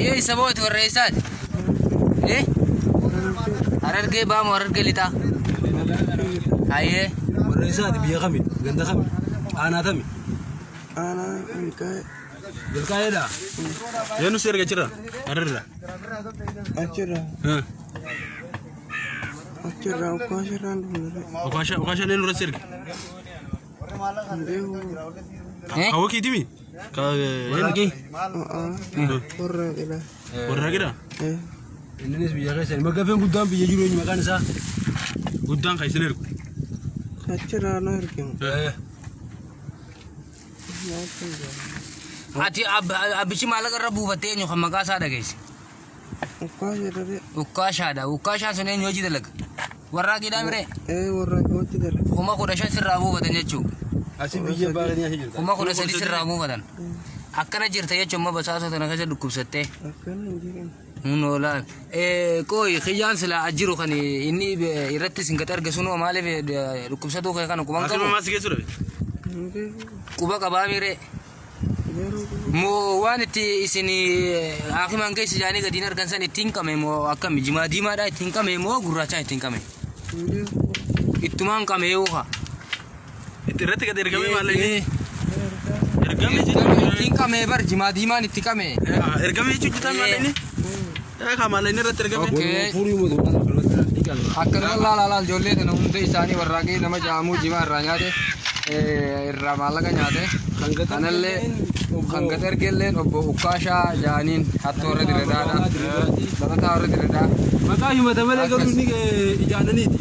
Eessa booti warra eessaati? Eh? Harargee baamoo Harargee lixaa? Hayyee. Warra eessaati biyya kami? Ganda kami? Aanaa kami? Aanaa Milkaa'ee. Milkaa'eedha. Eenyu si erga jira? Hararra. Achirraa. Achirraa ukkaasharraan dhufnarra. Okaasha okaasha leen irra si erga. Hin beeku. Eh? Hawwa keetimi? Ka Warraaqii. Warra qilaa. Warraaqidha. Innis biyya keessa. Magafeen guddaan biyya jiru eenyu maqaan isaa? Guddaan kan isin ergu. Achirraa nu ergamu. Ati abbichi maallaqa irra buufattee eenyu kan maqaa isaa dhageesse? Ukkaasharra. Ukkaashaadha. Ukkaashaan sun eenyu hojii dalaga? Warraaqiidhaa miree? Ee warra qilootti dalaga. 15,000 sirraa buufatan jechuudha. Asi biyya baaqanii asi jirta. 13,000 sirraa buufatan. Akkana jirta jechuun amma basaasoo tana keessa dhukkubsattee. Akkana hin jiran. Hun oolaan. Qooyi kiyyaan silaa ajiru kan inni irratti isin gad arge sunoo maaliif dhukkubsatuu kee kana quban Haakima qabu? maal si geessu dhabe? Hin beeku. Quba qabaa miree. Garuu Moo waan itti isin haakimaan keessa jaanii gadiin argan san ittiin qame moo akkami? Jimaa diimaadhaa ittiin qame moo gurraachaa ittiin qame? hin beeku. Ittumaan qame yoo kaa. Itti irratti gad ergamee maal inni? Ergamee jechuun Ittiin qame bar jimaa diimaan itti qame. Ergamee jechuun jitaa maal inni? Kaa maal inni irratti ergame? Okay. Furii mootummaa. Akkanuma laala laal ijoollee tana hunda isaanii warraaqii nama jaamuu jimaa irraa nyaate irraa maallaqa nyaate. Kanallee kan gad ergelleen obbo Ukkaashaa jaaniin hattuu warra Dirredaadha. Barataa warra Dirredaa. Maqaa himata malee garuu inni ijaananiiti.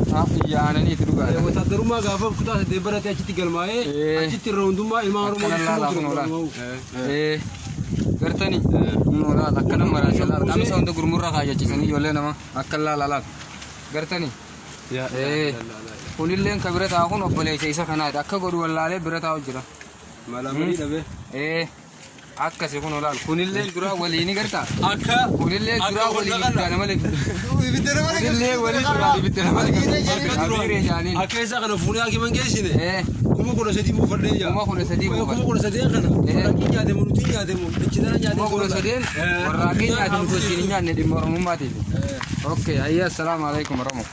Ijaananiiti dhugaadha. Wataaddarummaa gaafa kutaa saddeet barate achitti galmaa'ee achitti irra hundummaa ilmaan Oromoo Akkana laalaa kun ture. olaal. Gartanii kun olaal akkana maraasha laal qamisa hunda gurmurra kaayyachiisanii ijoollee nama akka laala laal. Gartanii. Kunilleen ka bira taa'u kun obboleessa isa kanaati akka godhu wallaalee bira taa'u jira. Malaamalii dhabee. Akkasi kun olaal kunillee duraa waliini gartaa. Akka Kunillee duraa waliin ibidda nama leefu. Ibidda nama Kunillee waliin duraa ibidda nama leefu. Abiiree jaaniin. Akka isaa kana fuunee hakiman geessine 13,000 buufadhee jira. 13,000 buufadhe. 13,000 kana warraaqii nyaate moo nuti nyaate moo dachidana nyaate. 13,000 warraaqii nyaate nuti wajjin hin nyaanne dhimma Oromummaatiif. Okay, ayya assalaamu alaikum Oromoo.